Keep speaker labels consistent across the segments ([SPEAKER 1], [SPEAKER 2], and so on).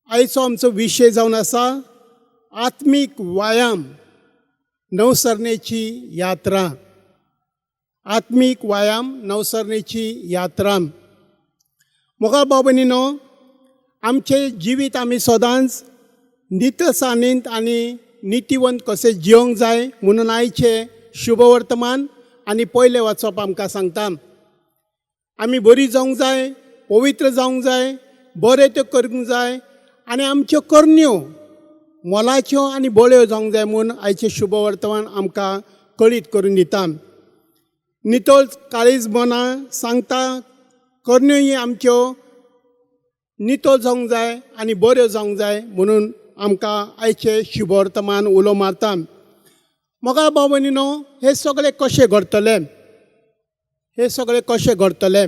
[SPEAKER 1] आयचो आमचो विशय जावन आसा आत्मीक व्यायाम नवसरणेची यात्रा. आत्मीक व्यायाम नवसरणेची यात्रा. मोगाळ भाव भयणीनो, आमचें जिवीत आमी सदांच नितळसाणींत आनी नितीवंत कशें जिवंक जाय म्हणून आयचें शुभवर्तमान आनी पयलें वाचप आमकां सांगता. आमी बरी जावंक जाय, पवित्र जावंक जाय, बरें त्यो करूंक जाय आनी आमच्यो करण्यो मोलाच्यो आनी बऱ्यो जावंक जाय म्हूण आयचें शुभवर्तमान आमकां कळीत करून दिता. नितळ काळीज मनां सांगता करण्यो ही आमच्यो नितळ जावंक जाय आनी बऱ्यो जावंक जाय म्हणून आमकां आयचें शुभवर्तमान उलो मारता. मोगाळ भाव भयणीनो, हें सगळें कशें घडटलें, हें सगळें कशें घडटलें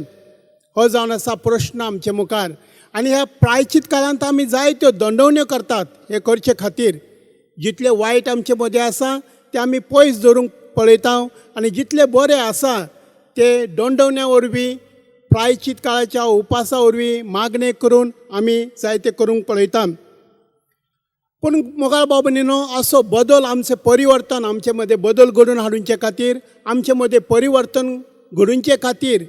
[SPEAKER 1] हो जावन आसा प्रश्न आमचे मुखार. आनी ह्या प्रायचीत काळांत आमी जायत्यो दंडवण्यो करतात. हें करचे खातीर जितलें वायट आमचे मदें आसा तें आमी पयस दवरूंक पळयता आनी जितलें बरें आसा तें दंडवण्या वरवीं, प्रायचीत काळाच्या उपासा वरवीं, मागणें करून आमी जायतें करूंक पळयता. पूण मोगाळ भाव भयणीनो, असो बदल आमचें परिवर्तन, आमचे मदें बदल घडोवन हाडुचे खातीर, आमचे मदें परिवर्तन घडोवचे खातीर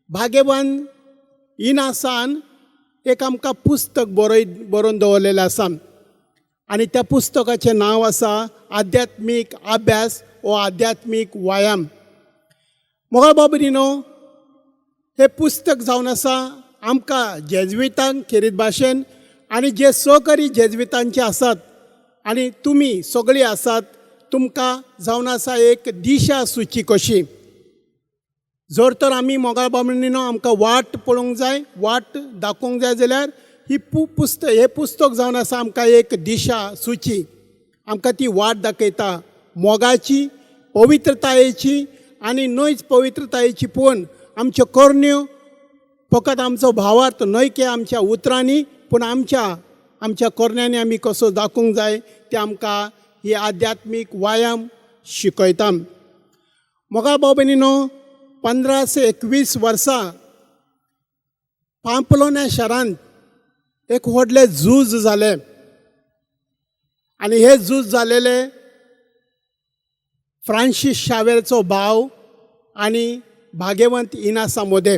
[SPEAKER 1] भाग्यवान इनासान एक आमकां पुस्तक बरोवन दवरलेलें आसा आनी त्या पुस्तकाचें नांव आसा आध्यात्मीक अभ्यास वो आध्यात्मीक व्यायाम. मोगाळ भाव भयणीनो, हें पुस्तक जावन आसा आमकां जेजवितांक खेरीत भाशेन आनी जे सहकारी जेजवितांचे आसात आनी तुमी सगळीं आसात, तुमकां जावन आसा एक दिशा सुची कशी. जर तर आमी मोगाळ भाव भयणीनो आमकां वाट पळोवंक जाय, वाट दाखोवंक जाय जाल्यार ही पुस्तक, हें पुस्तक जावन आसा आमकां एक दिशा सुची. आमकां ती वाट दाखयता मोगाची, पवित्रतायेची आनी न्हयच पवित्रतायेची पूण आमच्यो करण्यो, फकत आमचो भावार्थ न्हय की आमच्या उतरांनी पूण आमच्या आमच्या करण्यांनी आमी कसो दाखोवंक जाय तें आमकां ही आध्यात्मीक व्यायाम शिकयता. मोगाळ भाव भयणीनो, 1521 वर्सां पांपलोना शारांत एक व्हडलें झूज जालें आनी हें झूज जालेलें फ्रांसीस शावेरचो भाव आनी भाग्यवंत इनासा मोदें.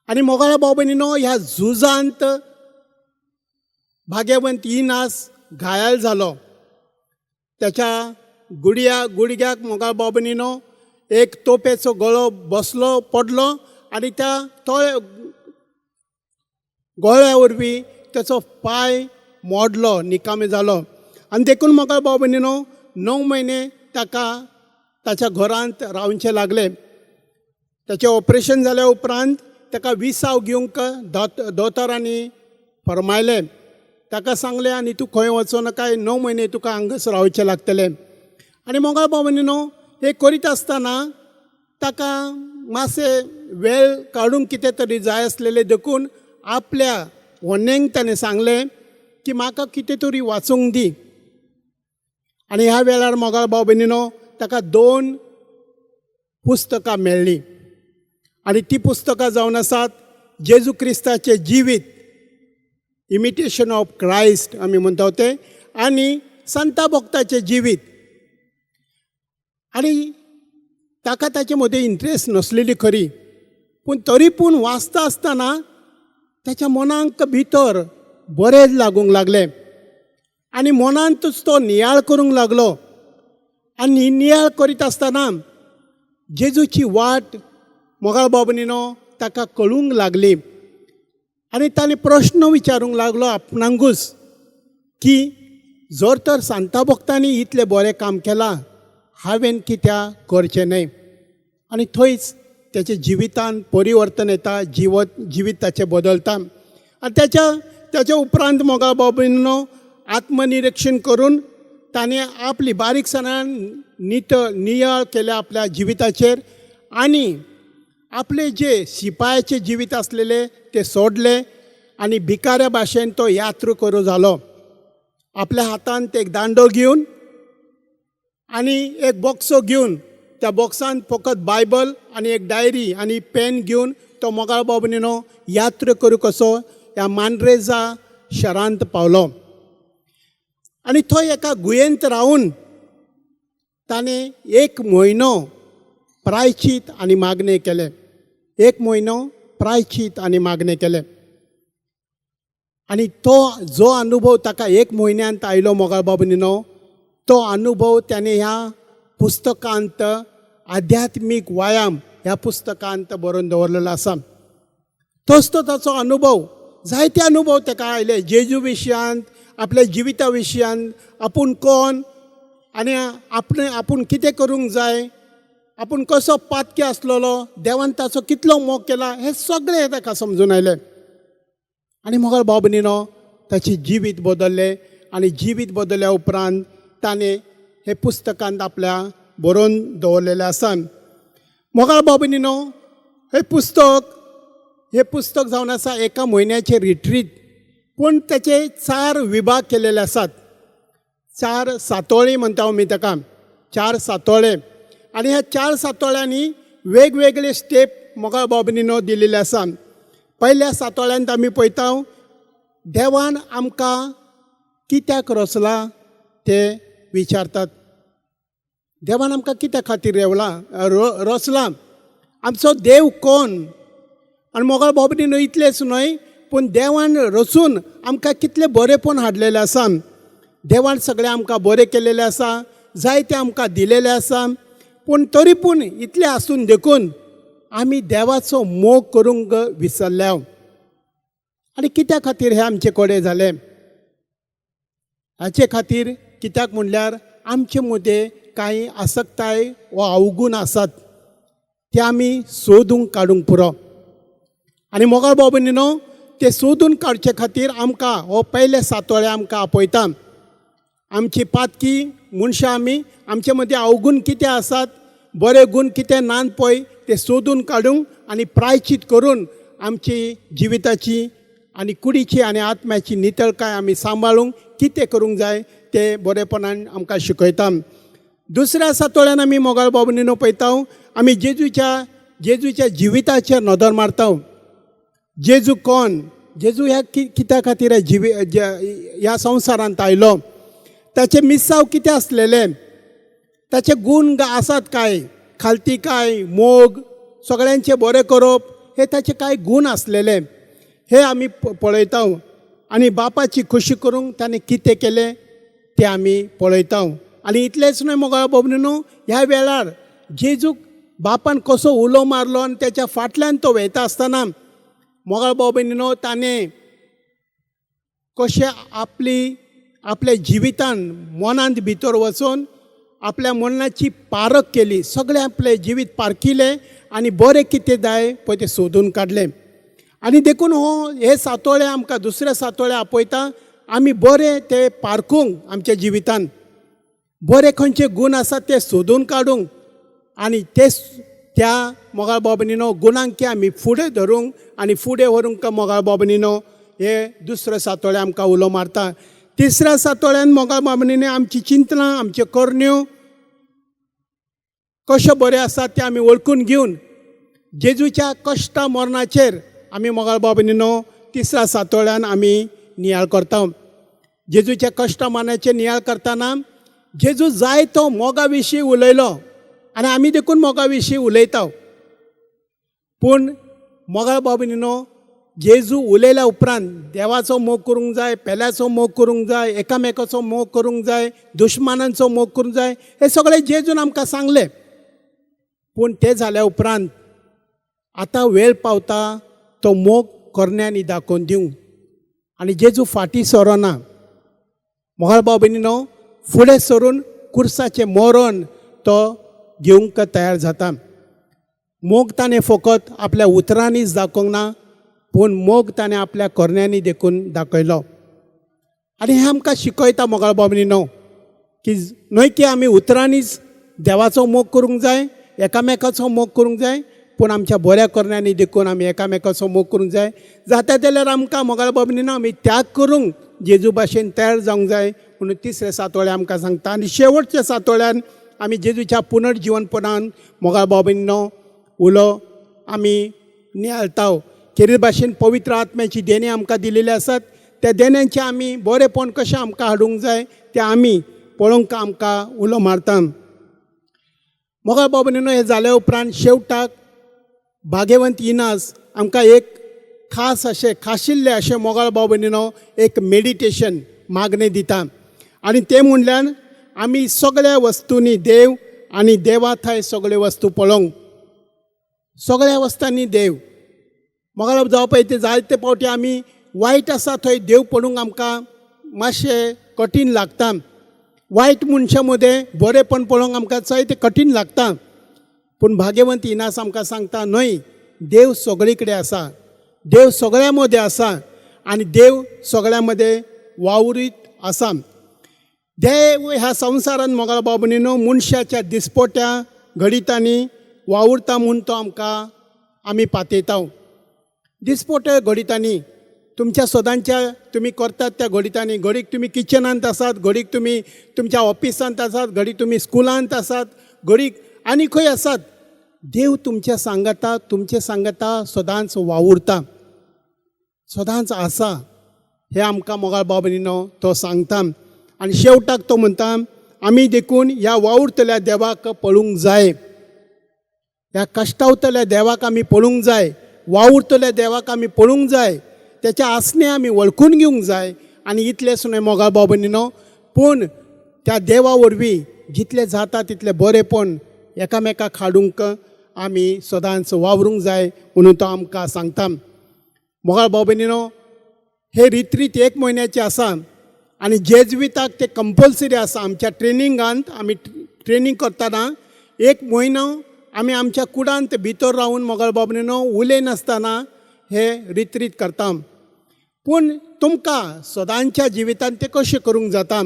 [SPEAKER 1] आनी मोगाळ भाव भयणीनो, ह्या झुजांत भाग्यवंत इनास घायल जालो. त्याच्या गुडघ्याक मोगाळ भाव भयणीनो एक तोपेचो गळो बसलो, पडलो आनी त्या तोळे गळ्या वरवीं ताचो पांय मोडलो, निकामी जालो. आनी देखून मोगाळ भाव भयणीनो 9 म्हयने ताका ताच्या घरांत रावचें लागलें. ताचें ऑपरेशन जाल्या उपरांत ताका विसाव घेवंक दोतोरांनी फरमायलें. ताका सांगलें आनी तूं खंय वचो नाका, 9 म्हयने तुका हांगासर रावचें लागतलें. आनी मोगाळ भाव भयणीनो, हें करीत आसतना ताका मातशें वेळ काडूंक कितें तरी जाय आसलेलें, देखून आपल्या व्हन्नेंक ताणें सांगलें की म्हाका कितें तरी वाचूंक दी. आनी ह्या वेळार मोगाळ भाव भयणीनो ताका 2 पुस्तकां मेळ्ळीं आनी ती पुस्तकां जावन आसात जेजू क्रिस्ताचें जिवीत, इमिटेशन ऑफ क्रायस्ट आमी म्हणटा तें, आनी संता भक्ताचें जिवीत. आनी ताका ताचे मदें इंट्रस्ट नासलेली खरी, पूण तरी पूण वाचता आसतना ताच्या मनाक भितर बरें लागूंक लागलें आनी मनांतूच तो नियाळ करूंक लागलो. आनी नियाळ करीत आसतना जेजूची वाट मोगाळ भाव भयणीनो ताका कळूंक लागली आनी ताणें प्रश्न विचारूंक लागलो आपणाकूच की जर तर सांता भक्तांनी इतलें बरें काम केलां, हांवें कित्याक करचें न्हय. आनी थंयच ताच्या जिवितान परिवर्तन येता, जिवीत ताचें बदलता. आनी ताच्या उपरांत मोगाळ भाव भयणीनो आत्मनिरीक्षण करून ताणें आपली बारीकसाणान नियाळ केल्या आपल्या जिविताचेर आनी आपले जे शिपायाचे जिवीत आसलेले ते सोडले आनी भिकाऱ्या भाशेन तो यात्रा करूं जालो. आपल्या हातांत एक दांडो घेवन आनी एक बॉक्सो घेवन, त्या बॉक्सांत फकत बायबल आनी एक डायरी आनी पेन घेवन तो मोगाळ भाव भयणीनो यात्रा करूं कसो ह्या मांद्रेजा शरांत पावलो आनी थंय एका गुयेंत रावन ताणें एक म्हयनो प्रायचीत आनी मागणें केलें. एक म्हयनो प्रायचीत आनी मागणें केलें. आनी तो जो अनुभव ताका एक म्हयन्यांत आयलो मोगाळ बाबनीनो, तो अनुभव ताणें ह्या पुस्तकांत आध्यात्मीक व्यायाम ह्या पुस्तकांत बरोवन दवरलेलो आसा. तोच तो ताचो अनुभव, जायते अनुभव ताका आयले जेजू विशयांत, आपल्या जिविता विशयांत, आपूण कोण आनी आपणें आपूण कितें करूंक जाय, आपूण कसो पातकी आसलेलो, देवान ताचो कितलो मोग केला, हें सगळें ताका समजून आयलें. आनी मोगाळ भाव भयणीनो, ताचें जिवीत बदल्लें आनी जिवीत बदल्ल्या उपरांत ताणें हे पुस्तकांत आपल्या बरोवन दवरलेलें आसा. मोगाळ भाव भयणीनो, हें पुस्तक जावन आसा एका म्हयन्याचें रिट्रीट, पूण ताचे 4 विभाग केलेले आसात. 4 सातोळीं म्हणटा आमी ताका, 4 सातोळे. आनी ह्या 4 सातोळ्यांनी वेगवेगळे स्टेप मोगाळ भाव भयणीनो दिलेले आसा. पयल्या सातोळ्यांत आमी पळयता देवान आमकां कित्याक रचला ते विचारतात. देवान आमकां कित्या खातीर रचला, आमचो देव कोण. आनी मोगाळ भाव भयणीनो, इतलेंच न्हय पूण देवान रचून आमकां कितलें बरेंपण हाडलेलें आसा. देवान सगळें आमकां बरें केलेलें आसा, जायतें आमकां दिलेलें आसा, पूण तरी पूण इतलें आसून देखून आमी देवाचो मोग करूंक विसरल्या. आनी कित्या खातीर हें आमचे कडेन जालें? हाचे खातीर कित्याक म्हणल्यार आमचे मदें कांय आसक्ताय वा अवगूण आसात, ते आमी सोदूंक काडूंक पुरो. आनी मोगाळ भाव भयणीनो, ते सोदून काडचे खातीर आमकां हो पयले सातोळे आमकां आपयता. आमची पातकी मनशां आमी, आमचे मदीं अवगूण कितें आसात, बरे गूण कितें नान पळय ते सोदून काडूंक आनी प्रायचीत करून आमची जिविताची आनी कुडीची आनी आत्म्याची नितळकाय आमी सांबाळूंक कितें करूंक जाय ते बरेपणान आमकां शिकयता. दुसऱ्या सातोळ्यान आमी मोगाळ भाव भयणीनो पळयता, आमी जेजूच्या जिविताचेर नदर मारता. जेजू कोण, जेजू ह्या कित्या खातीर ह्या संवसारांत आयलो, ताचे मिसांव कितें आसलेले, ताचे गूण आसात काय, खालती काय, मोग, सगळ्यांचें बरें करप, हे ताचे कांय गूण आसलेले, हे आमी पळयता. आनी बापाची खोशी करूंक ताणें कितें केलें तें आमी पळयता. आनी इतलेंच न्हय मोगाळ भाव भयणीनो, ह्या वेळार जेजूक बापान कसो उलो मारलो आनी त्याच्या फाटल्यान तो वयता आसतना मोगाळ भाव भयणीनो, ताणें कशें आपल्या जिवितान मनांत भितर वचून आपल्या मनाची पारख केली, सगळें आपलें जिवीत पारखिलें आनी बरें कितें जाय पळय तें सोदून काडलें. आनी देखून हो हे सातोळे आमकां दुसऱ्या सातोळे आपयता, आमी बरें तें पारखूंक आमच्या जिवितान बरे खंयचे गूण आसात ते सोदून काडूंक आनी ते त्या मोगाळ भाव भयणीनो गुणांक आमी फुडें धरूंक आनी फुडें व्हरूंक मोगाळ भाव भयणीनो हे दुसरे सातोळे आमकां उलो मारता. तिसऱ्या सातोळ्यान मोगाळ भाव भयणीनो आमची चिंतनां, आमच्यो करण्यो कश्यो बऱ्यो आसात ते आमी वळखून घेवन जेजूच्या कश्टा मरणाचेर आमी मोगाळ भाव भयणीनो तिसऱ्या सातोळ्यान आमी नियाळ करता. जेजूच्या कश्टा मरणाचेर नियाळ करतना जेजू जाय तो मोगा विशीं उलयलो आनी आमी देखून मोगा विशीं उलयता, पूण मोगाळ भाव भयणीनो जेजू उलयल्या उपरांत देवाचो मोग करूंक जाय, पेल्याचो मोग करूंक जाय, एकामेकाचो मोग करूंक जाय, दुश्मनांचो मोग करूंक जाय, हे सगळें जेजून आमकां सांगलें. पूण तें जाल्या उपरांत आतां वेळ पावता तो मोग करण्यांनी दाखोवन दिवंक आनी जेजू फाटीं सरना. मोगाळ भाव भयणीनो फुडें सरून कुर्साचें मरण तो घेवंक तयार जाता. मोग ताणें फकत आपल्या उतरांनीच दाखोवंक ना, पूण मोग ताणें आपल्या करण्यांनी देखून दाखयलो. आनी हें आमकां शिकयता मोगाळ भाव भयणीनो की न्हय की आमी उतरांनीच देवाचो मोग करूंक जाय, एकामेकाचो मोग करूंक जाय, पूण आमच्या बऱ्या करण्यांनी देखून आमी एकामेकाचो मोग करूंक जाय. जाता जाल्यार आमकां मोगाळ भाव भयणीनो आमी त्याग करूंक जेजू भाशेन तयार जावंक जाय म्हणून तिसऱ्या सातोळ्या आमकां सांगता. आनी शेवटच्या सातोळ्यान आमी जेजूच्या पुनर्जिवनपणान मोगाळ भाव भयणीनो उलो आमी नियाळता. खेरीत भाशेन पवित्र आत्म्याची देणी आमकां दिलेली आसात, त्या देण्यांचें आमी बरेंपण कशें आमकां हाडूंक जाय तें आमी पळोवंक आमकां उलो मारता. मोगाळ भाव भयणीनो, हें जाल्या उपरांत शेवटाक भागेवंत इनास आमकां एक खास अशें खाशिल्लें अशें मोगाळ भाव भयणीनो एक मेडिटेशन मागणें दिता आनी तें म्हणल्यार आमी सगळ्या वस्तूंनी देव आनी देवा थंय सगळ्यो वस्तू पळोवंक, सगळ्या वस्तांनी देव. मोगाळ जावपा ते जायते फावटी आमी वायट आसा थंय देव पळोवंक आमकां मातशें कठीण लागता. वायट मनशां मदें बरेंपण पळोवंक आमकां जायतें कठीण लागता. पूण भाग्यवंत इनास आमकां सांगता न्हय, देव सगळे कडेन आसा, देव सगळ्यां मदें आसा आनी देव सगळ्यां मदें वावरीत आसा. देव ह्या संवसारांत मोगाळ भाव भयणीनो मनशाच्या दिसपोट्या घडितांनी वावुरता म्हूण तो आमकां आमी पातयता. दिसपोट्या घडितांनी तुमच्या सदांच्या तुमी करतात त्या घडितांनी, घडीक तुमी किचनांत आसात, घडीक तुमी तुमच्या ऑफिसांत आसात, घडीक तुमी स्कुलांत आसात, घडीक आनी खंय आसात, देव तुमच्या सांगाता, तुमचे सांगाता सदांच वावुरता, सदांच आसा. हें आमकां मोगाळ भाव भयणीनो तो सांगता. आनी शेवटाक तो म्हणटा आमी देखून ह्या वावुरतल्या देवाक पळोवंक जाय, ह्या कश्टावतल्या देवाक आमी पळोवंक जाय, वावुरतल्या देवाक आमी पळोवंक जाय, तेच्या आसणें आमी वळखून घेवंक जाय. आनी इतलेंच न्हय मोगाळ भाव भयणीनो, पूण त्या देवा वरवीं जितलें जाता तितलें बरेंपण एकामेकाक हाडूंक आमी सदांच वावरूंक जाय म्हणून तो आमकां सांगता. मोगाळ भाव भयणीनो, हे रित्रीत एक म्हयन्याचें आसा आनी जेज्विताक तें कंपल्सरी आसा. आमच्या ट्रेनिंगांत आमी ट्रेनींग करतना एक म्हयनो आमी आमच्या कुडांत भितर रावन मोगाळ भाव भयणीनो उलयनासतना हे रित्रीत करता. पूण तुमकां सदांच्या जिवितांत तें कशें करूंक जाता,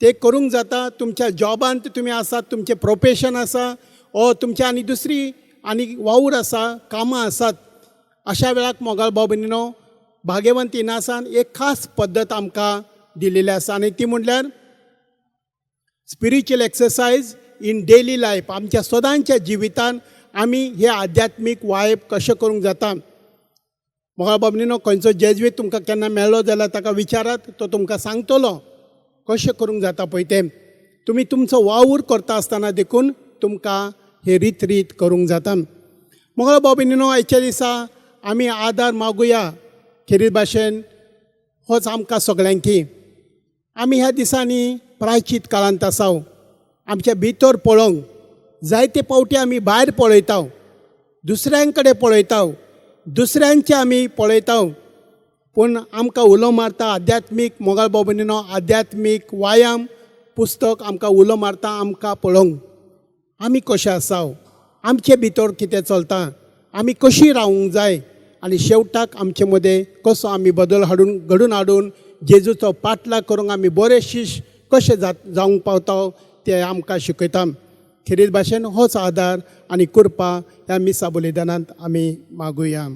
[SPEAKER 1] तें करूंक जाता. तुमच्या जॉबांत तुमी आसात, तुमचें प्रोफेशन आसा ओ तुमचें आनी दुसरी आनी वावर आसा, कामां आसात. अशा वेळाक मोगाळ भाव भयणीनो भाग्यवंत इनासान एक खास पद्दत आमकां दिलेली आसा आनी ती म्हणल्यार spiritual exercise in daily life. आमच्या सदांच्या जिवितान आमी हे आध्यात्मीक वायब कशें करूंक जाता. मोगाळ भाव भयणीनो, खंयचो जेज्वीत तुमकां केन्ना मेळ्ळो जाल्यार ताका विचारात, तो तुमकां सांगतलो कशें करूंक जाता पळय तें. तुमी तुमचो वावर करता आसतना देखून तुमकां हे रित्रीत करूंक जाता. मोगाळ भाव भयणीनो, आयच्या दिसा आमी आदार मागुया खेरीत भाशेन होच आमकां सगळ्यांकी. आमी ह्या दिसांनी प्रायचीत काळांत आसाव. आमच्या भितर पळोवंक जायते फावटी आमी भायर पळयता, दुसऱ्यां कडेन पळयता, दुसऱ्यांचे आमी पळयता. पूण आमकां उलो मारता आध्यात्मीक मोगाळ भाव भयणीनो, आध्यात्मीक व्यायाम पुस्तक आमकां उलो मारता आमकां पळोवंक आमी कशें आसाव, आमचे भितर कितें चलता, आमी कशी रावूंक जाय आनी शेवटाक आमचे मदें कसो आमी बदल हाडून घडून हाडून जेजूचो पाटलाग करूंक आमी बरे शीश कशें जावंक पावता ते आमकां शिकयता. खेरीत भाशेन होच आदार आनी कृपा ह्या मिसा बलिदानांत आमी मागुया.